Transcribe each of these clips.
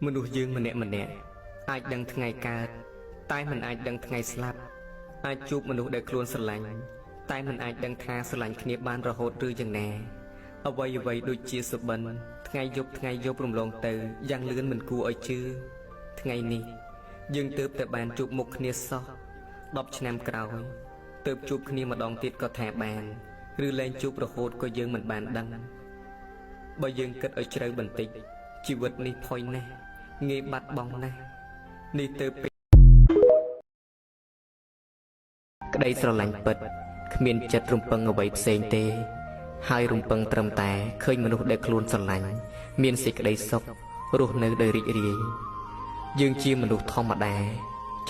មនុស្សយើងម្នាក់ម្នាក់អាចដឹងថ្ងៃកើតតែមិនអាចដឹងថ្ងៃស្លាប់អាចជួបមនុស្សដែលខ្លួនស្រឡាញ់តែមិនអាចដឹងថាស្រឡាញ់គ្នាបានរហូតឬយ៉ាងណាអ្វីអ្វីដូចជាសុបិនថ្ងៃយប់ថ្ងៃយប់រំលងទៅយ៉ាងលឿនមិនគួរឲ្យជឿថ្ងៃនេះយើងទើបតែបានជួបមុខគ្នាសោះ10ឆ្នាំក្រោយទើបជួបគ្នាម្ដងទៀតក៏ថាបានឬលែងជួបរហូតក៏យើងមិនបានដឹងបើយើងគិតឲ្យជ្រៅបន្តិចជីវិតនេះផុយណាស់ងាយបាត់បង់ណាស់នេះទើប ក្តីស្រឡាញ់ពិតគ្មានចិត្តរំពឹងអ្វីផ្សេងទេ ហើយរំពឹងត្រឹមតែឃើញមនុស្សដែលខ្លួនស្រឡាញ់មានសេចក្តីសុខរស់នៅដោយរីករាយយើងជាមនុស្សធម្មតា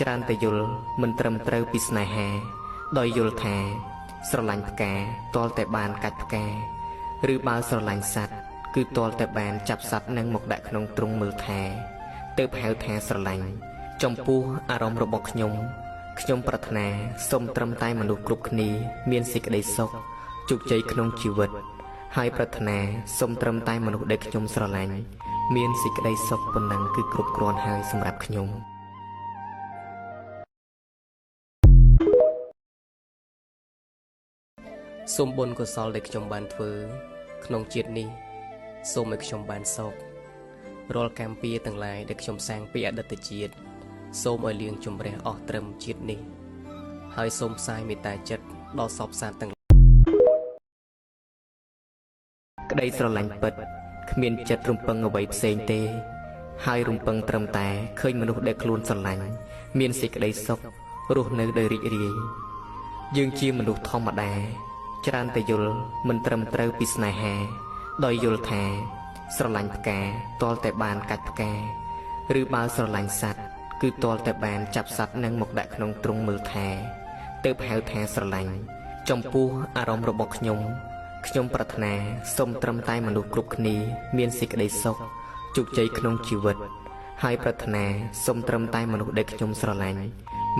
ច្រើនតែយល់មិនត្រឹមត្រូវពីស្នេហាដោយយល់ថាស្រឡាញ់ផ្កាទាល់តែបានកាច់ផ្កាឬបើស្រឡាញ់សត្វគឺទាល់តែបានចាប់សត្វនឹងមកដាក់ក្នុងទ្រុងមើលថែទើបហៅថាស្រឡាញ់ចំពោះអារម្មណ៍របស់ខ្ញុំខ្ញុំប្រាថ្នាសូមត្រឹមតែមនុស្សគ្រប់គ្នាមានសេចក្តីសុខជោគជ័យក្នុងជីវិតហើយប្រាថ្នាសូមត្រឹមតែមនុស្សដែលខ្ញុំស្រឡាញ់មានសេចក្តីសុខប៉ុណ្ណឹងគឺគ្រប់គ្រាន់ហើយសម្រាប់ខ្ញុំសូមបុណ្យកុសលដែលខ្ញុំបានធ្វើក្នុងជាតិនេះសូមឲ្យខ្ញុំបានសុខរាល់កម្មពៀទាំងឡាយដែលខ្ញុំសាងពីអតីតជាតិសូមឲ្យលាងជម្រះអស់ត្រឹមជាតិនេះហើយសូមផ្សាយមេត្តាចិត្តដល់សព្វសត្វទាំងក្តីស្រឡាញ់ពិតគ្មានចិត្តរំពឹងអ្វីផ្សេងទេហើយរំពឹងត្រឹមតែឃើញមនុស្សដែលខ្លួនស្រឡាញ់មានសេចក្តីសុខរស់នៅដោយរីករាយយើងជាមនុស្សធម្មតាច្រើនតែយល់មិនត្រឹមត្រូវពីស្នេហាដោយយល់ថាស្រឡាញ់ផ្កាទាល់តែបានកាច់ផ្កាឬបើស្រឡាញ់សត្វគឺទាល់តែបានចាប់សត្វនឹងមកដាក់ក្នុងទ្រុងមើលថែទើបហៅថាស្រឡាញ់ចំពោះអារម្មណ៍របស់ខ្ញុំខ្ញុំប្រាថ្នាសូមត្រឹមតែមនុស្សគ្រប់គ្នាមានសេចក្តីសុខជោគជ័យក្នុងជីវិតហើយប្រាថ្នាសូមត្រឹមតែមនុស្សដែលខ្ញុំស្រឡាញ់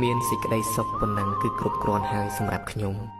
មានសេចក្តីសុខប៉ុណ្ណឹងគឺគ្រប់គ្រាន់ហើយសម្រាប់ខ្ញុំ។